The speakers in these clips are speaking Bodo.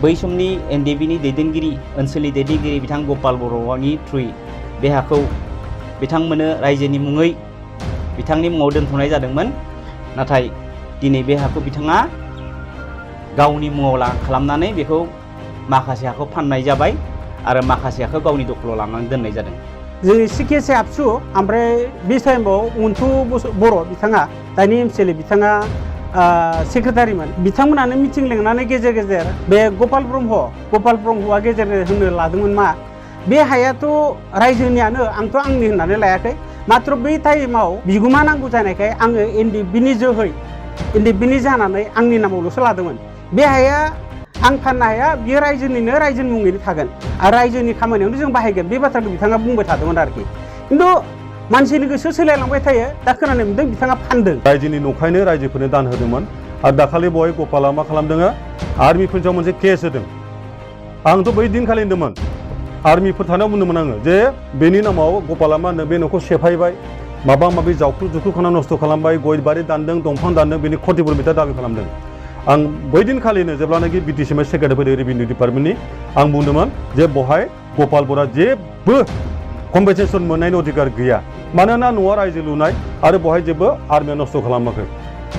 बै समनि एनडिएफबि नि दैदेनगिरि ओनसोलनि दैदेनगिरि बिथां गपाल बर'नि थ्रुयै बे हाखौ बिथांमोननो रायजोनि मुङै बिथांनि मुङाव दोनथ'नाय जादोंमोन। नाथाय दिनै बे हाखौ बिथाङा गावनि मुङाव खालामनानै बेखौ माखासे हाखौ फाननाय जाबाय आरो माखासे हाखौ गावनि दखलाव लानानै दोननाय जादों। जोंनि सिकेएसए आबसु ओमफ्राय बे टाइमाव मन्टु बर' बिथाङा दानि एमसिएलए बिथाङा सेक्रेटारिमोन। बिथांमोनानो मिटिं लिंनानै गेजेर गेजेर बे गपाल ब्रह्मआ गेजेर होनो लादोंमोन मा बे हायाथ' रायजोनियानो आंथ' आंनि होननानै लायाखै, मात्र बै टाइमाव बिगुमा नांगौ जानायखाय आङो एनडिएफबिनि जोहै एनडिएफबिनि जानानै आंनि नामावल'सो लादोंमोन। बे हाया आं फाननो हाया, बियो रायजोनि मुङैनो थागोन आरो रायजोनि खामानियावनो जों बाहायगोन, बे बाथ्राखौ बिथाङा बुंबाय थादोंमोन आरोखि। खिन्थु मानसिनि गोसो सोलायलांबाय थायो, दा खोनानो मोनदों बिथाङा फानदों। रायजोनि नंखायनो रायजोफोरनो दान होदोंमोन आरो दाखालि बहाय गपाला मा खालामदों, आर्मिफोरजों मोनसे केस होदों। आंथ' बै दिनखालि होनदोंमोन, आर्मिफोर थानायाव बुंदोंमोन आङो जे बेनि नामाव गपाला मा होनो बे न'खौ सेफायबाय, माबा माबि जावख्रु जुख्रु खालामना नस्थ' खालामबाय, गय बारि दानदों, दंफां दानदों, बेनि खतिफोर बिथाङा दाबि खालामदों। आं बै दिनखालिनो जेब्लानाखि बिटिसिएम सेक्रेटारि फैदों रेभिनिउ डिपार्टमेन्टनि, आं बुंदोंमोन जे बहाय गपाल बर'आ जेबो कम्पेनसेसन मोननायनि अधिकार गैया, मानोना न'आ रायजो लुनाय आरो बहाय जेबो आर्मिया नस्थ' खालामाखै।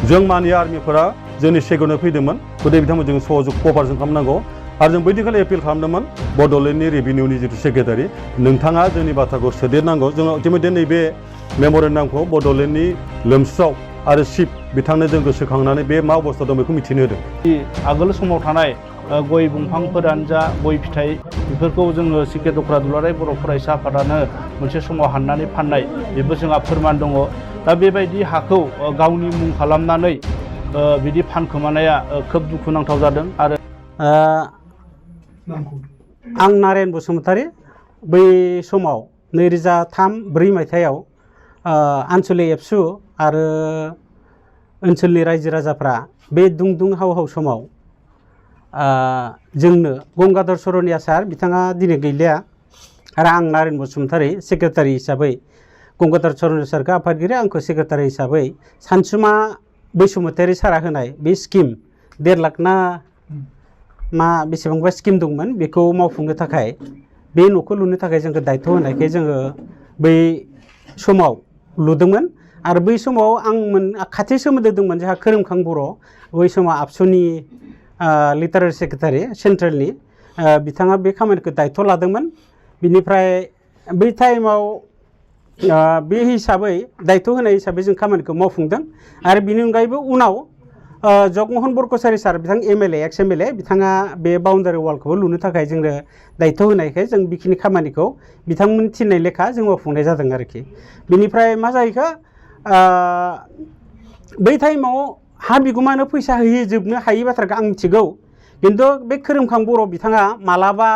जों मानिया आर्मिफोरा जोंनि सेक्रेटारियाव फैदोंमोन, गथिखे बिथांमोन जों सहयोग कपारेसन खालामनांगौ आरो जों बै दिनखालि एपिल खालामदोंमोन बड'लेण्डनि रेभिनिउनि जिथु सेक्रेटारि, नोंथाङा जोंनि बाथ्राखौ सोदेरनांगौ। जोङो इतिमध्य नैबे मेम'रेन्डामखौ बड'लेण्डनि लोमस्राव आरो चिफ बिथांनो जों गोसोखांनानै बे मा अबस्था दं बेखौ मिथिनो होदों। आगोल समाव थानाय गय दंफांफोरानो जा गय फिथाइ बेफोरखौ जोङो सिके दख्रा दुलाराय बर' फरायसा आफादानो मोनसे समाव हाननानै फाननाय बेबो जोंहा फोरमान दङ। दा बेबायदि हाखौ गावनि मुं खालामनानै बिदि फानखोमानाया खोब दुखुनांथाव जादों। आरो आं नारायण बसुमतारी बै समाव 2003-04 मायथाइयाव आनसलिक एबसु आरो ओनसोलनि रायजो राजाफ्रा बे दुं हाव समाव जोंनो गंगाधर सरनिया सार बिथाङा दिनै गैलिया आरो आं नारायण बसुमतारी सेक्रेटारि हिसाबै गंगाधर सरनिया सारखौ आफादगिरि, आंखौ सेक्रेटारि हिसाबै सानसुमा बैसुमतारी सारा होनाय बे स्किम 1.5 लाख ना मा बेसेबांबा स्किम दंमोन, बेखौ मावफुंनो थाखाय बे न'खौ लुनो थाखाय जोंखौ दायथ' होनायखाय जोङो बै समाव लुदोंमोन। आरो बै समाव आं खाथि सोमोन्दो दंमोन जोंहा खोरोमखां बर', बै समाव आबसुनि लिटारेल सेक्रेटारि सेन्ट्रेलनि, बिथाङा बे खामानिखौ दायथ' लादोंमोन। बिनिफ्राय बै टाइमाव बे हिसाबै दायथ' होनाय हिसाबै जों खामानिखौ मावफुंदों। आरो बिनि अनगायैबो उनाव जगमोहन बरकचारी सार बिथां एमएलए एक्स एमएलए बिथाङा बे बाउन्डारि वालखौबो लुनो थाखाय जोंनो दायथ' होनायखाय जों बेखिनि खामानिखौ बिथांमोन थिननाय लेखा जों मावफुंनाय जादों आरोखि। बिनिफ्राय मा जाहैखो, बै टाइमाव हा बिगुमानो फैसा होजोबनो हायि बाथ्राखौ आं मिथिगौ, खिन्थु बे खोरोमखां बर' बिथाङा मालाबा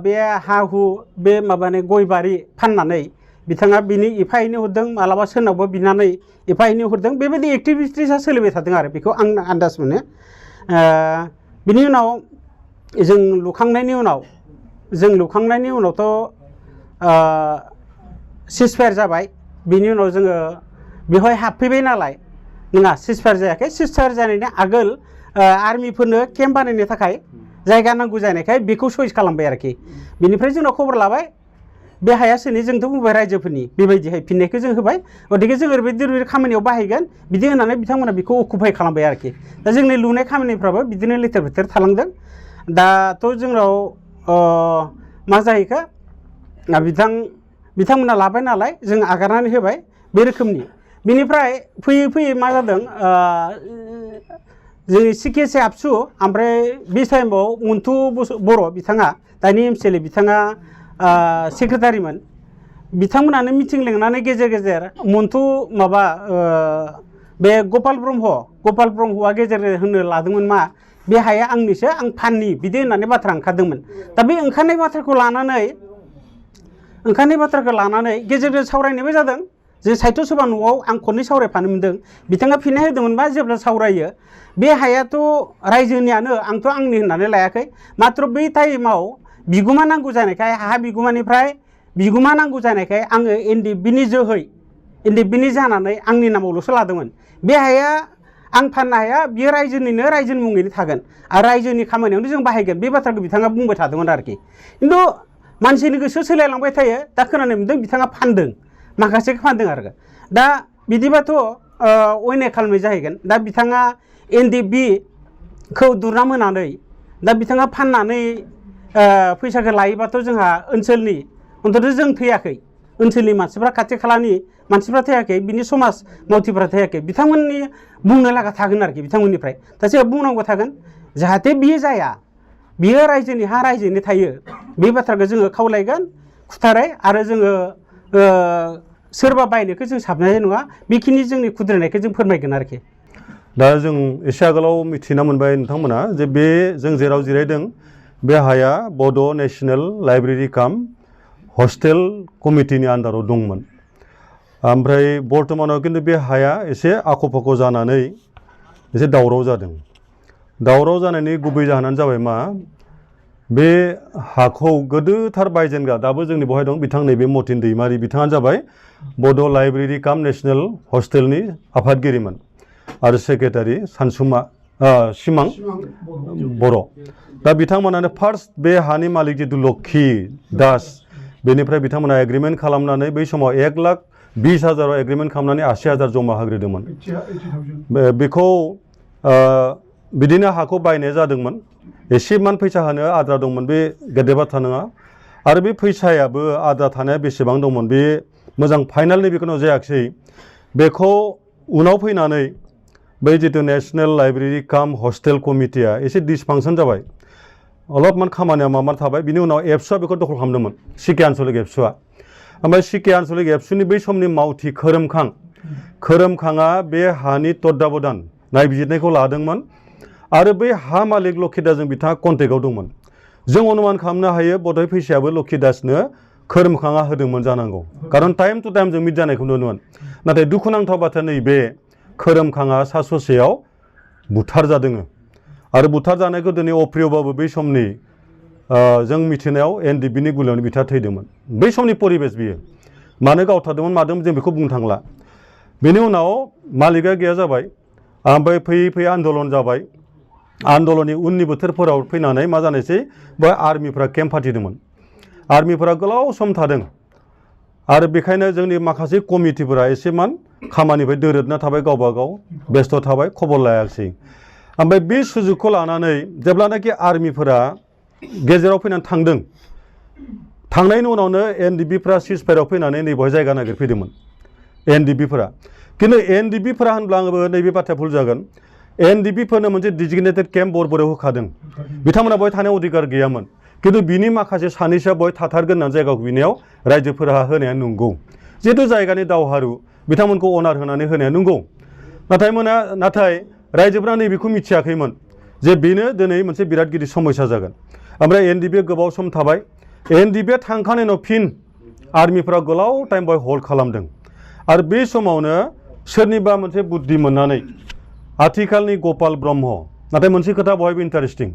बे हा हु बे माबानि गय बारि फाननानै बिथाङा बिनि एफा एनै हरदों, मालाबा सोरनावबा बिनानै एफा एनै हरदों, बेबायदि एक्टिभिटिसा सोलिबाय थादों आरो बेखौ आं आन्दाज मोनो। बिनि उनाव जों लुखांनायनि उनावथ' सिजफायार जाबाय। बिनि उनाव जोङो बेवहाय हाबफैबाय नालाय, नङा सिजफायार जायाखै, सिजफायार जानायनि आगोल आर्मिफोरनो केम्प बानायनो थाखाय जायगा नांगौ जानायखाय बेखौ चइस खालामबाय आरोखि। बिनिफ्राय जोंनाव खबर लाबाय बे हाया सोरनि, जोंथ' बुंबाय रायजोफोरनि, बेबायदिहाय फिननायखौ जों होबाय, गथिखे जों ओरैबायदि खामानियाव बाहायगोन बिदि होननानै बिथांमोना बेखौ अकुपाय खालामबाय आरोखि। दा जोंनि लुनाय खामानिफ्राबो बिदिनो लेथेर फेथेर थालांदों। दाथ' जोंनाव मा जाहैखो, बिथांमोना लाबाय नालाय जों आगारनानै होबाय बे रोखोमनि। बिनिफ्राय फैयै फैयै मा जादों, जोंनि सिकेएसए आबसु ओमफ्राय बे टाइमाव मन्टु बर' बिथाङा दानि एमसिएलए बिथाङा सेक्रेटारिमोन। बिथांमोनानो मिटिं लिंनानै गेजेर गेजेर मन्टु बे गपाल ब्रह्मआ गेजेर होनो लादोंमोन मा बे हाया आंनिसो, आं फाननि, बिदि होननानै बाथ्रा ओंखारदोंमोन। दा बे ओंखारनाय बाथ्राखौ लानानै गेजेर गेजेर सावरायनायबो जादों। जे साहित्य सभा न'आव आं खननै सावरायफानो मोनदों, बिथाङा फिननाय होदोंमोन मा जेब्ला सावरायो बे हायाथ' रायजोनियानो, आंथ' आंनि होननानै लायाखै, मात्र बै टाइमाव बिगुमा नांगौ जानायखाय हा बिगुमा नांगौ जानायखाय आङो एनडिएफबिनि जोहै एनडिएफबिनि जानानै आंनि नामावल'सो लादोंमोन। बे हाया आं फाननो हाया बियो रायजोनि मुङैनो थागोन आरो रायजोनि खामानियावनो जों बाहायगोन बे बाथ्राखौ बिथाङा बुंबाय थादोंमोन आरोखि खिन्थु मानसिनि गोसो सोलायलांबाय थायो दा खोनानो मोन्दों बिथाङा फानदों माखासेखौ फानदों आरो दा बिदिबाथ' अयनाय खालामनाय जाहैगोन दा बिथाङा NDB खौ दुरना मोनानै दा बिथाङा फाननानै फैसाखौ लायोबाथ' जोंहा ओनसोलनि अन्तत जों थैयाखै ओनसोलनि मानसिफ्रा खाथि खालानि मानसिफ्रा थैयाखै बिनि समाज मावथिफ्रा थैयाखै बिथांमोननि बुंनो लागा थागोन आरोखि बिथांमोननिफ्राय दा जोंहा बुंनांगौ थागोन जाहाथे बियो जाया बियो रायजोनि हा रायजोनि थायो बे बाथ्राखौ जोङो खावलायगोन खुथारै आरो जोङो सोरबा बायनायखौ जों साबनाय नङा बेखिनि जोंनि खुद्रायनायखौ जों फोरमायगोन आरोखि दा जों एसे आगोलाव मिथिना मोनबाय नोंथांमोना जे बे जों जेराव जिरायदों बे हाया बड' नेशनेल लाइब्रेरि काम हस्टेल कमिटिनि आन्दाराव दंमोन ओमफ्राय बर्तमानाव खिन्थु बे हाया एसे आख' फाख' जानानै एसे दावराव जादों दावराव जानायनि गुबै जाहोनानो जाबाय मा बे हाखौ गोदोथार बायजेनग्रा दाबो जोंनि बेवहाय दं बिथां नैबे मतिन दैमारि बिथाङा जाबाय बड' लाइब्रेरि काम नेशनेल हस्टेलनि आफादगिरिमोन आरो सेक्रेटारि सानसुमा सिमां बर' दा बिथांमोनानो फार्स्ट बे हानि मालिक जितु लक्षी दास बेनिफ्राय बिथांमोना एग्रिमेन्ट खालामनानै बै समाव 1,20,000 एग्रिमेन्ट खालामनानै 80,000 जमा होग्रोदोंमोन बेखौ बिदिनो हाखौ बायनाय जादोंमोन एसेमान फैसा होनो आद्रा दंमोन बे गेदेर बाथ्रा नङा आरो बे फैसायाबो आद्रा थानाया बेसेबां दंमोन बे मोजां फाइनालनि बेखौनो जायाखिसै बेखौ उनाव फैनानै बै जितु नेशनेल लाइब्रेरि काम हस्टेल कमिटिया एसे डिसफांसन जाबाय अलपमान खामानिया मामा थाबाय बिनि उनाव एबसुआ बेखौ दखल खालामदोंमोन सिके आन्चलिक एबसुआ ओमफ्राय सिके आन्चलिक एबसुनि बै समनि मावथि खोरोमखाङा बे हानि तत्दाबधान नायबिजिरनायखौ लादोंमोन आरो बै हा मालिक लक्षी दासजों बिथाङा कन्टेक्टआव दंमोन जों अनुमान खालामनो हायो बधय फैसायाबो लक्षी दासनो खोरोमखाङा होदोंमोन जानांगौ खारन टाइम टु टाइम जों मिट जानायखौ नुदोंमोन नाथाय दुखुनांथाव बाथ्रा नैबे खोरोमखाङा सा ससेयाव बुथार जादों आरो बुथार जानायखौ दिनै अप्रियबाबो बै समनि जों मिथिनायाव NDBनि गुलियावनो बिथाङा थैदोंमोन बै समनि परिबेस बियो मानो गावथारदोंमोन मादोंमोन जों बेखौ बुंनो थांला बेनि उनाव मालिकआ गैया जाबाय ओमफ्राय फैयै फैयै आन्दलन जाबाय आन्दलननि उननि बोथोरफोराव फैनानै मा जानायसै बे आर्मिफ्रा केम्प फाथिदोंमोन आर्मिफोरा गोलाव सम थादों आरो बेखायनो जोंनि माखासे कमिटिफोरा एसेमान खामानिफ्राय दोरोदना थाबाय गावबा गाव बेस्थ' थाबाय खबर लायाखिसै ओमफ्राय बे सुजुगखौ लानानै जेब्लानाखि आर्मिफोरा गेजेराव फैनानै थांदों थांनायनि उनावनो NDBफ्रा सिजफायाराव फैनानै नैबेहाय जायगा नागिरफैदोंमोन NDBफोरा खिन्थु NDBफोरा होनब्लाबो नैबे बाथ्राया भुल जागोन NDBफोरनो मोनसे डिजिगनेटेड केम्प बरबरायाव होखादों बिथांमोना बहाय थानाय अधिकार गैयामोन खिन्थु बिनि माखासे सानैसोआ बहाय थाथारगोन होननानै जायगाखौ बिनायाव रायजोफोरा होनाया नंगौ जिहेतु जायगानि दावहारु बिथांमोनखौ अनार होनानै होनाया नंगौ नाथाय रायजोफोरा नैबेखौ मिथियाखैमोन जे बेनो दिनै मोनसे बिराद गिदिर समस्या जागोन ओमफ्राय NDBआ गोबाव सम थाबाय NDBआ थांखांनायनि उनाव फिन आर्मिफ्रा गोलाव टाइम बहाय हल्ड खालामदों आरो बे समावनो सोरनिबा मोनसे बुद्धि मोननानै आथिखालनि गपाल ब्रह्म नाथाय मोनसे खोथा बहायबो इन्टारेस्टिं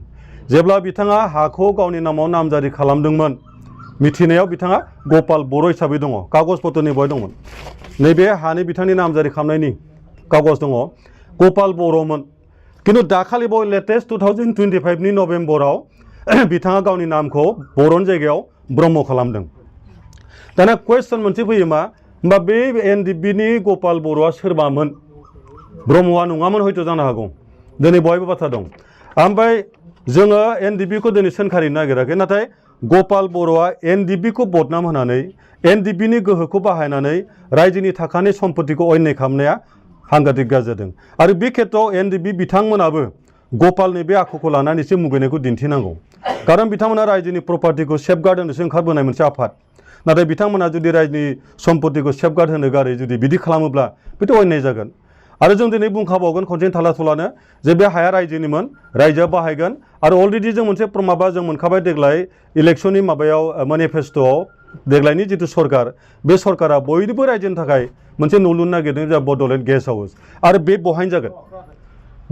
जेब्ला बिथाङा हाखौ गावनि नामाव नामजारि खालामदोंमोन मिथिनायाव बिथाङा गपाल बर' हिसाबै दङ कागज पत्रनि बहाय दंमोन नैबे हानि बिथांनि नामजारि खालामनायनि कागज दङ गपाल बर'मोन खिन्थु दाखालि बाव लेटेस्ट 2025नि नभेम्बराव बिथाङा गावनि नामखौ बर'नि जायगायाव ब्रह्म खालामदों दाना कुवेश्चन मोनसे फैयो मा होमबा बे NDBनि गपाल बर'आ सोरबामोन ब्रह्मआ नङामोन हयथ' जानो हागौ दिनै बहायबो बाथ्रा दं ओमफ्राय जोङो NDBखौ दिनै सोंखारिनो नागिराखै नाथाय गपाल बर'आ NDBखौ बदनाम होनानै NDBनि गोहोखौ बाहायनानै रायजोनि थाखानि सम्पतिखौ अन्याय खालामनाया हांगादिक गाज्रि जादों आरो बे खेत्रआव NDB बिथांमोनाबो गपालनि बे आखुखौ लानानै एसे मुगैनायखौ दिन्थिनांगौ खारन बिथांमोना रायजोनि प्रपार्टिखौ सेफगार्ड होनोसो ओंखारबोनाय मोनसे आफाद नाथाय बिथांमोना जुदि रायजोनि सम्पतिखौ सेफगार्ड होनो गारै जुदि बिदि खालामोब्ला बेथ' अन्याय जागोन आरो जों दिनै बुंखाबावगोन खनसेनो थाला थलानो जे बे हाया रायजोनिमोन रायजोआ बाहायगोन आरो अलरेडि जों मोनसे माबा जों मोनखाबाय देग्लाय इलेक्सननि माबायाव मेनिफेस्ट'आव देग्लायनि जिथु सरकार बे सरकारा बयनिबो रायजोनि थाखाय मोनसे न' लुनो नागिरदों जा बड'लेण्ड गेस्ट हाउस आरो बे बहायनो जागोन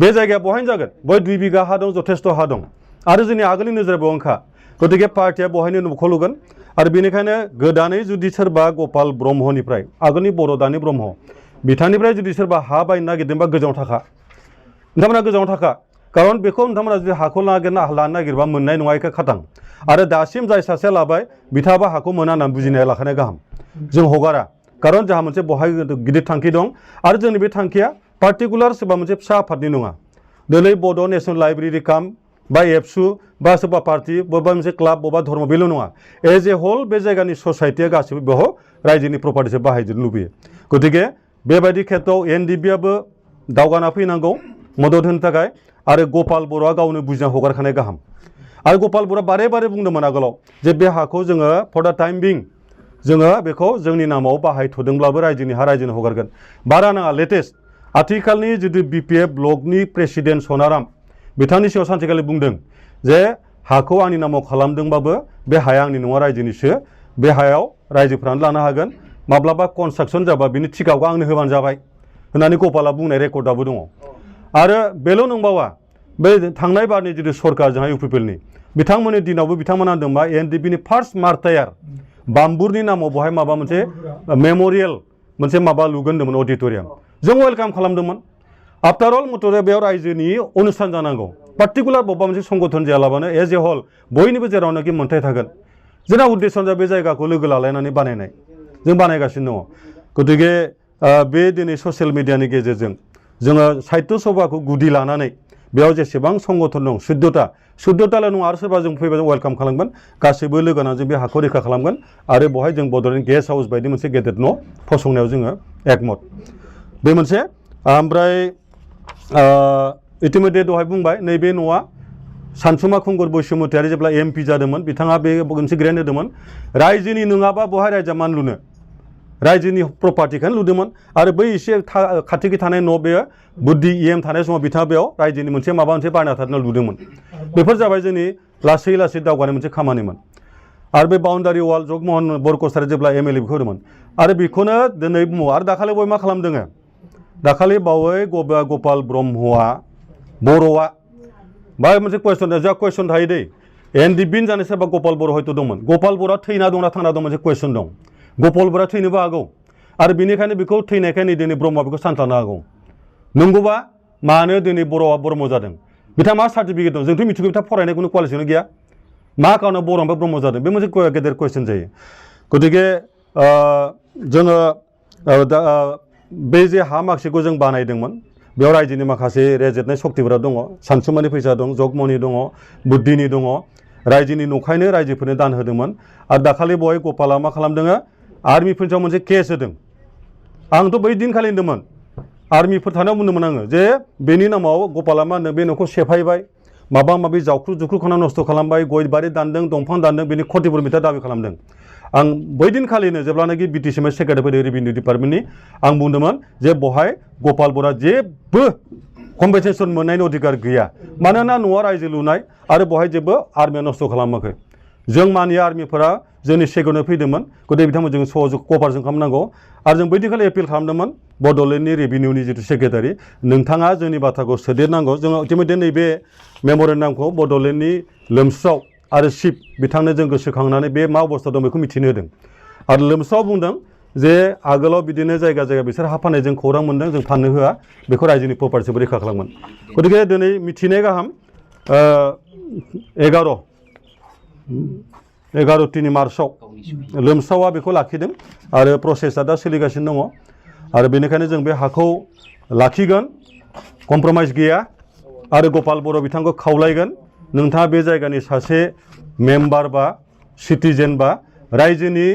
बे जायगाया बहायनो जागोन बहाय 2 बिघा हा दं जथेस्थ' हा दं आरो जोंनि आगोलनि नोजोरा बेवहायखा गतिके पार्टिया बहायनो न'खौ लुगोन आरो बेनिखायनो गोदानै जुदि सोरबा गपाल ब्रह्मनिफ्राय आगोलनि बर' दानि ब्रह्म बिथांनिफ्राय जुदि सोरबा हा बायनो नागिरदोंबा गोजानाव थाखा नोंथांमोना गोजानाव थाखा खारन बेखौ नोंथांमोना जुदि हाखौ लानो नागिरबा मोननाय नङा एखा खाथां आरो दासिम जाय सासेया लाबाय बिथाङाबा हाखौ मोना होननानै बुजिनाया लाखानाय गाहाम जों हगारा खारन जोंहा मोनसे बहाय गिदिर थांखि दं आरो जोंनि बे थांखिया पार्टिकुलार सोरबा मोनसे फिसा आफादनि नङा दिनै बड' नेसनेल लाइब्रेरि काम बा एबसु बा सोरबा पार्टि बबेबा मोनसे क्लाब बबेबा धर्म बेल' नङा एज ए हल बे जायगानि ससाइटिया गासिबो बेयाव रायजोनि प्रपार्टिसो बाहायजोबनो लुबैयो गतिके बेबायदि खेथ्रआव एनडिबिआबो दावगाना फैनांगौ मदद होनो थाखाय आरो गपाल बर'आ गावनो बुजिना हगारखानाय गाहाम आरो गपाल बर'आ बारे बारे बुंदोंमोन आगोलाव जे बे हाखौ जोङो फर दा टाइम बिं जोङो बेखौ जोंनि नामाव बाहायथ'दोंब्लाबो रायजोनो हगारगोन बारा नाङा लेटेस्ट आथिखालनि जुदि बिपिएफ ब्लकनि प्रेसिडेन्ट सनाराम बिथांनि सिगाङाव सानसेखालि बुंदों जे हाखौ आंनि नामाव खालामदोंबाबो बे हाया आंनि नङा रायजोनिसो बे हायाव रायजोफ्रानो लानो हागोन माब्लाबा कनस्ट्राक्सन जाबा बिनि थिकाखौ आंनो होबानो जाबाय होननानै गपाला बुंनाय रेकर्डआबो दङ आरो बेल' नंबावा बे थांनाय बारनि जिथु सरकारजोंहाय इउपिपिएलनि बिथांमोननि दिनावबो बिथांमोना होनदों मा एनडिबिनि फार्स्ट मार्टायार बाम्बुरनि नामाव बहाय माबा मोनसे मेम'रियेल मोनसे माबा लुगोन होनदोंमोन अडिट'रियाम जों वेलकाम खालामदोंमोन आफ्टार अल मथरे बेयाव रायजोनि अनुस्थान जानांगौ पार्टिकुलार बबेबा मोनसे संगठन जायालाबानो एज ए हल बयनिबो जेरावनाखि मोन्थाय थागोन जोंना उद्देश्यआ बे जायगाखौ लोगो लालायनानै बानायनाय जों बानायगासिनो दङ गतिके बे दिनै ससियेल मिडियानि गेजेरजों जोङो साहित्य सभाखौ गुदि लानानै बेयाव जेसेबां संगठन दं 14ताल' नङा आरो सोरबा जों फैबा जों वेलकाम खालामगोन गासैबो लोगो नांनानै जों बे हाखौ रैखा खालामगोन आरो बेवहाय जों बड'लेण्ड गेस्ट हाउस बायदि मोनसे गेदेर न' फसंनायाव जोङो एकमत बे मोनसे ओमफ्राय इतिमध्य दहाय बुंबाय नैबे न'आ सानसुमा खुंगुर बैसुमतारी जेब्ला एमपि जादोंमोन बिथाङा बे मोनसे ग्रेन्ट होदोंमोन रायजोनि नङाबा बहाय रायजोआ मान लुनो रायजोनि प्रपार्टिखौनो लुदोंमोन आरो बै एसे खाथि थानाय न' बेयो बुद्धि इएम थानाय समाव बिथाङा बेयाव रायजोनि मोनसे माबा मोनसे बायना थानो लुदोंमोन बेफोर जाबाय जोंनि लासै लासै दावगानाय मोनसे खामानिमोन आरो बे बाउन्डारि वाल जगमोहन बरकसारि जेब्ला एमएलए बेखौ होदोंमन आरो बेखौनो दिनै बुङो आरो दाखालि बय मा खालामदों दाखालि बावै गपाल ब्रह्मआ बर'आ बा मोनसे कुइसन जा कुइसन थायो दै एनडिबिन जानाय सोरबा गपाल बर' हयथ' दंमोन गपाल बर'आ थैना दंना थांना दं मोनसे कुइसन दं गपाल बर'आ थैनोबो हागौ आरो बेनिखायनो बेखौ थैनायखाय दिनै ब्रह्मआ बेखौ सानथानो हागौ नंगौबा मानो दिनै बर'आ ब्रह्म जादों बिथाङा मा सार्टिफिकेट दं जोंथ' मिथिगौ बिथाङा फरायनाय खुनु क्वालिफिकेसन गैया मा खारनाव बर'निफ्राय ब्रह्म जादों बे मोनसे गेदेर कुइसन जायो गतिके जोङो बे जे हा माखासेखौ जों बानायदोंमोन बेयाव रायजोनि माखासे रेजेटनाय सक्तिफोरा दङ सानसुमानि फैसा दं जगमनि दङ बुद्धिनि दङ रायजोनि नंखायनो रायजोफोरनो दान होदोंमोन आरो दाखालि बहाय गपाला मा खालामदों आर्मिफोरनि सायाव मोनसे केस होदों आंथ' बै दिनखालि होनदोंमोन आर्मिफोर थानायाव बुंदोंमोन आङो जे बेनि नामाव गपाला मा होनो बे न'खौ सेफायबाय माबा माबि जावख्रु जुख्रु खाना नस्थ' खालामबाय गय बारि दानदों दंफां दानदों बेनि खतिफोर बिथाङा दाबि खालामदों आं बै दिनखालिनो जेब्लानाखि बिटिसिएम सेक्रेटारि फैदों रेभिनिउ डिपार्टमेन्टनि आं बुंदोंमोन जे बहाय गपाल बर'आ जेबो कम्पेनसेसन मोननायनि अधिकार गैया मानोना न'आ रायजो लुनाय आरो बहाय जेबो आर्मिया नस्थ' खालामाखै जों मानिया आर्मिफोरा जोंनि सेकेन्डआव फैदोंमोन गतिके बिथांमोनजों सहयोग कपारेसन खालामनांगौ आरो जों बै दिनखालि एपिल खालामदोंमोन बड'लेण्डनि रेभिनिउनि जिथु सेक्रेटारि नोंथाङा जोंनि बाथ्राखौ सोदेरनांगौ जोङो इतिमध्य नैबे मेम'रेन्डामखौ बड'लेण्डनि लोमस्राव आरो चिफ बिथांनो जों गोसोखांनानै बे मा अबस्था दं बेखौ मिथिनो होदों आरो लोमस्राव बुंदों जे आगोलाव बिदिनो जायगा जायगा बिसोर हा फाननाय जों खौरां मोन्दों जों फाननो होआ बेखौ रायजोनि प्रपार्टिखौ रैखा खालामगोन गतिके दिनै मिथिनाय गाहाम 11 मार्चआव लोमस्रावआ बेखौ लाखिदों आरो प्रसेसआ दा सोलिगासिनो दङ आरो बेनिखायनो जों बे हाखौ लाखिगोन कमप्रमाइज गैया आरो गपाल बर' बिथांखौ खावलायगोन नोंथाङा बे जायगानि सासे मेम्बार बा सिटिजेन बा रायजोनि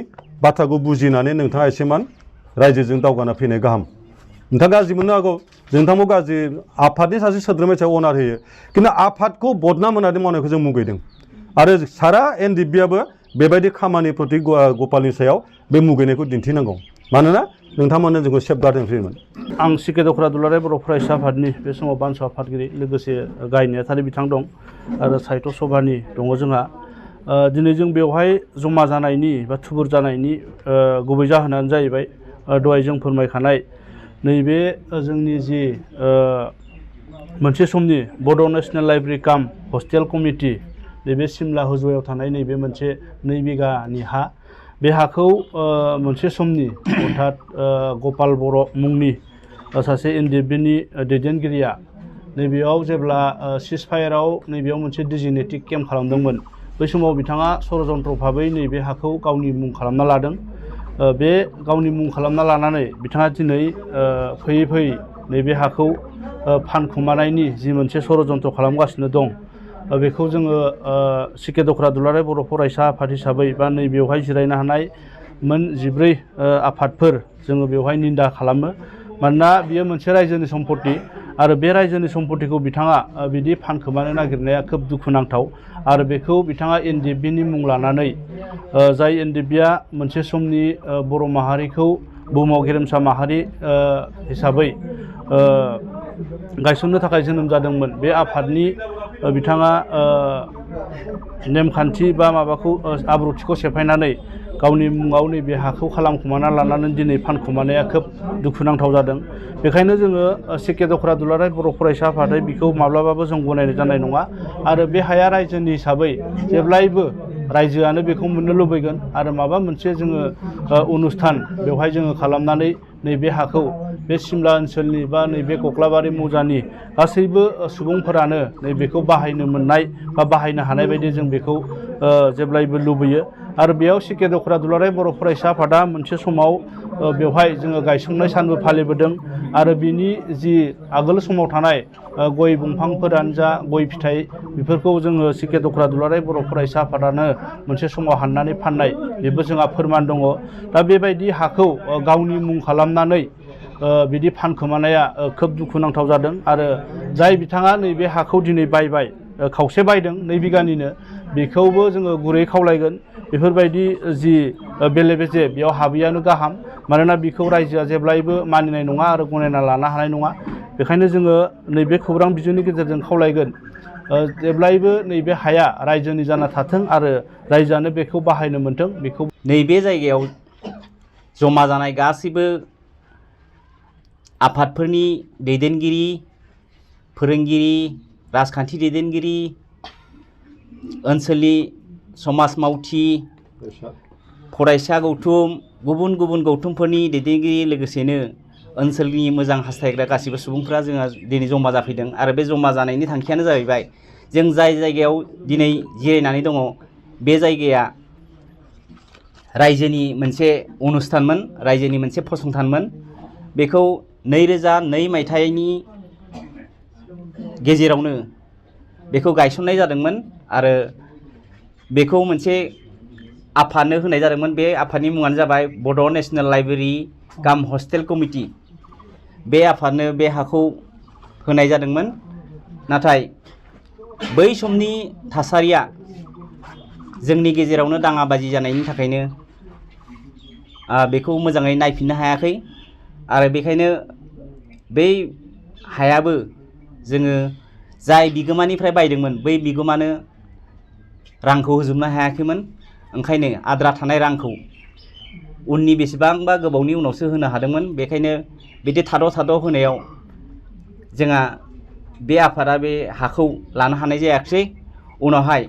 बाथ्राखौ बुजिनानै नोंथाङा एसेमान रायजोजों दावगाना फैनाय गाहाम नोंथाङा गाज्रि मोननो हागौ नोंथांखौ गाज्रि आफादनि सासे सोद्रोमानि सायाव अनार होयो खिन्थु आफादखौ बदनाम होनानै मावनायखौ जों मुगैदों आरो सारा एनडिबिआबो बेबायदि खामानि प्रति गपालनि सायाव बे मुगैनायखौ दिन्थिनांगौ मानोना नोंथांमोननो जोंखौ सेफगार्ड होनो फैयोमोन आं सिके दख'रा दुलाराय बर' फरायसा आफादनि बे समाव बानसु आफादगिरि लोगोसे गाहाय नेहाथारि बिथां दं आरो साहित्य सभानि दङ जोंहा दिनै जों बेवहाय जमा जानायनि बा थुबुर जानायनि गुबै जाहोनानो जाहैबाय दहाय जों फोरमायखानाय नैबे जोंनि जि मोनसे समनि बड' नेसनेल लाइब्रेरि काम हस्टेल कमिटि नैबे सिमला हुजुआव थानाय नैबे मोनसे 2 बिघानि हा बे हाखौ मोनसे समनि अर्थात गपाल बर' मुंनि सासे एनडिबिनि दैदेनगिरिया नैबेयाव जेब्ला सिज फायाराव नैबेयाव मोनसे डिजिनेटिक केम्प खालामदोंमोन बै समाव बिथाङा षड़यन्त्र भाबै नैबे हाखौ गावनि मुं खालामना लादों। बे गावनि मुं खालामना लानानै बिथाङा दिनै फैयै फैयै नैबे हाखौ फानखुमानायनि जि मोनसे षड़यन्त्र खालामगासिनो दं बेखौ जोङो सिके दख्रा दुलाराय बर' फरायसा आफाद हिसाबै बा नैबेयावहाय जिरायनो हानाय मोन 14 आफादफोर जोङो बेवहाय निन्दा खालामो। मानोना बियो मोनसे रायजोनि सम्पति आरो बे रायजोनि सम्पतिखौ बिथाङा बिदि फानखोमानो नागिरनाया खोब दुखुनांथाव आरो बेखौ बिथाङा एनडिएफबिनि मुं लानानै जाय एनडिएफबिआ मोनसे समनि बर' माहारिखौ बुहुमाव गेरेमसा माहारि हिसाबै गायसननो थाखाय जोनोम जादोंमोन बे आफादनि बिथाङा नेमखान्थि बा माबाखौ आब्रुथिखौ सेफायनानै गावनि मुङाव नैबे हाखौ खालामखुमाना लानानै दिनै फानखुमानाया खोब दुखुनांथाव जादों। बेखायनो जोङो सिके दख्रा दुलाराय बर' फरायसा आफादै बेखौ माब्लाबाबो जों गनायनो जानाय नङा आरो बे हाया रायजोनि हिसाबै जेब्लायबो रायजोआनो बेखौ मोननो लुबैगोन आरो माबा मोनसे जोङो अनुस्थान बेवहाय जोङो खालामनानै नैबे हाखौ बे सिमला ओनसोलनि बा नैबे कक्लाबारि मौजानि गासैबो सुबुंफोरानो नैबेखौ बाहायनो मोननाय बा बाहायनो हानाय बायदि जों बेखौ जेब्लायबो लुबैयो आरो बेयाव सिके दख्रा दुलाराय बर' फरायसा आफादा मोनसे समाव बेवहाय जोङो गायसंनाय सानबो फालिबोदों आरो बिनि जि आगोल समाव थानाय गय दंफांफोरानो जा गय फिथाइ बेफोरखौ जोङो सिके दख्रा दुलाराय बर' फरायसा आफादानो मोनसे समाव हाननानै फाननाय बेबो जोंहा फोरमान दङ। दा बेबायदि हाखौ गावनि मुं खालामनानै बिदि फानखोमानाया खोब दुखुनांथाव जादों आरो जाय बिथाङा नैबे हाखौ दिनै बायबाय खावसे बायदों 2 बिगानिनो बेखौबो जोङो गुरै खावलायगोन बेफोरबायदि जि बेले बेजे बेयाव हाबैयानो गाहाम मानोना बेखौ रायजोआ जेब्लायबो मानिनाय नङा आरो गनायना लानो हानाय नङा। बेखायनो जोङो नैबे खौरां बिजोंनि गेजेरजों खावलायगोन जेब्लायबो नैबे हाया रायजोनि जाना थाथों आरो रायजोआनो बेखौ बाहायनो मोन्थों। बेखौ नैबे जायगायाव जमा जानाय गासैबो आफादफोरनि दैदेनगिरि फोरोंगिरि राजखान्थि दैदेनगिरि ओनसोलनि समाज मावथि फरायसा गौथुम गुबुन गुबुन गौथुमफोरनि दैदेनगिरि लोगोसेनो ओनसोलनि मोजां हास्थायग्रा गासिबो सुबुंफोरा जोंहा दिनै जमा जाफैदों आरो बे जमा जानायनि थांखियानो जाहैबाय जों जाय जायगायाव दिनै जिरायनानै दङ बे जायगाया रायजोनि मोनसे अनुस्थानमोन रायजोनि मोनसे फसंथानमोन बेखौ 2002 मायथाइनि गेजेरावनो बेखौ गायसननाय जादोंमोन आरो बेखौ मोनसे आफादनो होनाय जादोंमोन। बे आफादनि मुङानो जाबाय बड' नेशनेल लाइब्रेरि काम हस्टेल कमिटि। बे आफादनो बे हाखौ होनाय जादोंमोन नाथाय बै समनि थासारिया जोंनि गेजेरावनो दाङाबाजि जानायनि थाखायनो बेखौ मोजाङै नायफिननो हायाखै आरो बेखायनो बै हायाबो जोङो जाय बिगोमानिफ्राय बायदोंमोन बै बिगोमानो रांखौ होजोबनो हायाखैमोन। ओंखायनो आद्रा थानाय रांखौ उननि बेसेबांबा गोबावनि उनावसो होनो हादोंमोन। बेखायनो बिदि थाद' होनायाव जोंहा बे आफादा बे हाखौ लानो हानाय जायाखिसै। उनावहाय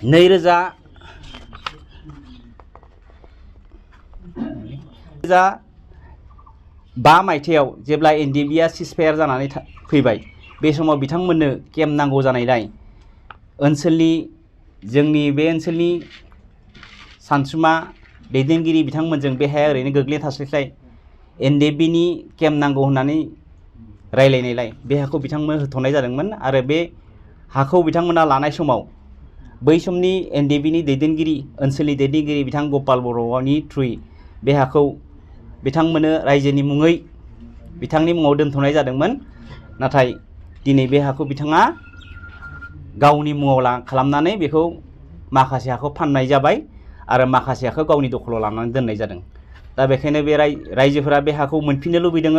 2005 मायथाइयाव जेब्ला एनडिएफबिआ सिजफायार जानानै फैबाय बे समाव बिथांमोननो केम्प नांगौ जानायलाय ओनसोलनि जोंनि बे ओनसोलनि सानसुमा दैदेनगिरि बिथांमोनजों बे हाया ओरैनो गोग्लैना थास्लायस्लाय एनडिएफबिनि केम्प नांगौ होननानै रायलायनायलाय बे हाखौ बिथांमोन होथ'नाय जादोंमोन आरो बे हाखौ बिथांमोना लानाय समाव बै समनि एनडिएफबिनि दैदेनगिरि ओनसोलनि दैदेनगिरि बिथां गपाल बर'नि थ्रुयै बे हाखौ बिथांमोननो रायजोनि मुङै बिथांनि मुङाव दोनथ'नाय जादोंमोन। नाथाय दिनै बे हाखौ बिथाङा गावनि मुङाव खालामनानै बेखौ माखासे हाखौ फाननाय जाबाय आरो माखासे हाखौ गावनि दखलाव लानानै दोननाय जादों। दा बेखायनो बे रायजोफोरा बे हाखौ मोनफिननो लुबैदों।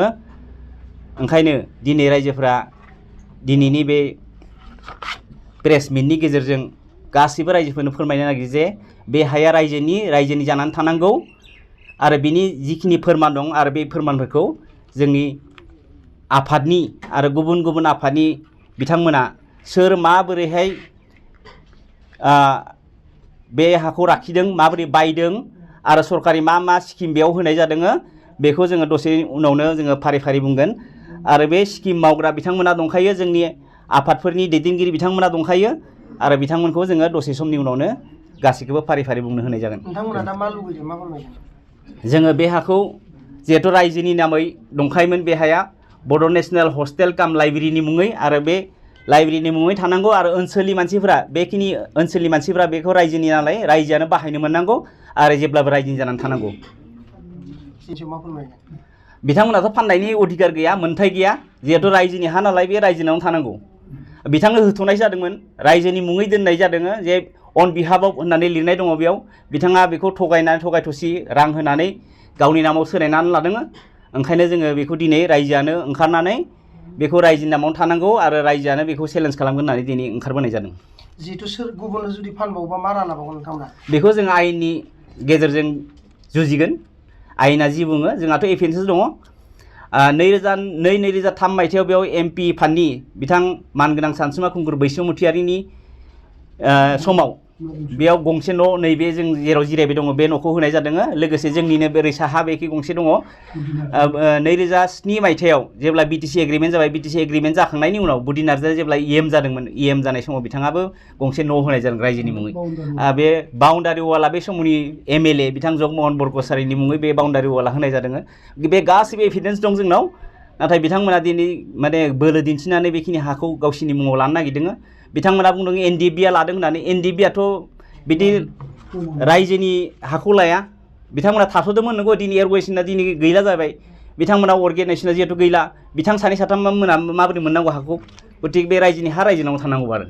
ओंखायनो दिनै रायजोफोरा दिनैनि बे प्रेस मिटनि गेजेरजों गासैबो रायजोफोरनो फोरमायनो नागिरो जे बे हाया रायजोनि जानानै थानांगौ आरो बिनि जिखिनि फोरमान दं आरो बे फोरमानफोरखौ जोंनि आफादनि आरो गुबुन गुबुन आफादनि बिथांमोना सोर माबोरैहाय बे हाखौ लाखिदों माबोरै बायदों आरो सरकारि मा स्किम बेयाव होनाय जादों बेखौ जोङो दसे उनावनो जोङो फारि फारि बुंगोन आरो बे स्किम मावग्रा बिथांमोना दंखायो जोंनि आफादफोरनि दैदेनगिरि बिथांमोना दंखायो आरो बिथांमोनखौ जोङो दसे समनि उनावनो गासैखौबो फारि फारि बुंनो होनाय जागोन। नोंथांमोना दा मा लुबैदों मा फोरमायगोन? जोङो बे हाखौ जिहेथु रायजोनि नामै दंखायोमोन बे हाया बड' नेशनेल हस्टेल काम लाइब्रेरिनि मुङै आरो बे लाइब्रेरिनि मुङै थानांगौ आरो ओनसोलनि मानसिफोरा बेखिनि ओनसोलनि मानसिफोरा बेखौ रायजोनि नालाय रायजोआनो बाहायनो मोननांगौ आरो जेब्लाबो रायजोनि जानानै थानांगौ। मा फोरमायगोन? बिथांमोनाथ' फाननायनि अधिकार गैया मोन्थाय गैया जिहेतु रायजोनि हा नालाय बे रायजोनावनो थानांगौ। बिथांनो होथ'नाय जादोंमोन रायजोनि मुङै दोननाय जादों जे अन बिहाफ अफ होननानै लिरनाय दङ बेयाव बिथाङा बेखौ थगाय थसि रां होनानै गावनि नामाव सोलायनानै लादों। ओंखायनो जोङो बेखौ दिनै रायजोआनो ओंखारनानै बेखौ रायजोनि नामावनो थानांगौ आरो रायजोआनो बेखौ चेलेन्ज खालामगोन होननानै दिनै ओंखारबोनाय जादों। जिहेतु सोर गुबुननो जुदि फानबावोबा मा राहा लाबावगोन नोंथांमोना? बेखौ जों आयेननि गेजेरजों जुजिगोन। आयेना जि बुङो जोंहाथ' एफिडेन्स दङ। 2002-2003 मायथाइयाव बेयाव MP फान्डनि बिथां मानगोनां सानसुमा खुंगुर बैसोमुथियारिनि समाव बेयाव गंसे न' नैबे जों जेराव जिरायबाय दङ बे न'खौ होनाय जादों। लोगोसे जोंनिनो ओरै साहा बेखि गंसे दङ। 2007 मायथाइयाव जेब्ला BTC एग्रिमेन्ट जाबाय BTC एग्रिमेन्ट जाखांनायनि उनाव बुदि नार्जारिया जेब्ला EM जादोंमोन EM जानाय समाव बिथाङाबो गंसे न' होनाय जादों रायजोनि मुङै। बे बाउन्डारि वाला बे समनि MLA बिथां जगमोहन बरग'सारिनि मुङै बे बाउन्डारि वाला होनाय जादों। बे गासिबो एभिडेन्स दं जोंनाव। नाथाय बिथांमोना दिनै माने बोलो दिन्थिनानै बेखिनि हाखौ गावसिनि मुङाव लानो नागिरदों। बिथांमोना बुंदों NDBआ लादों होननानै। NDBआथ' बिदि रायजोनि हाखौ लाया। बिथांमोना थाथ'दोंमोन नंगौ दिनै एरगेशना दिनै गैला जाबाय। बिथांमोना अर्गेनाइजेसना जिहेतु गैला बिथां सानै साथाम मोना माबोरै मोननांगौ हाखौ। गतिके बे रायजोनि हा रायजोनाव थानांगौ आरो।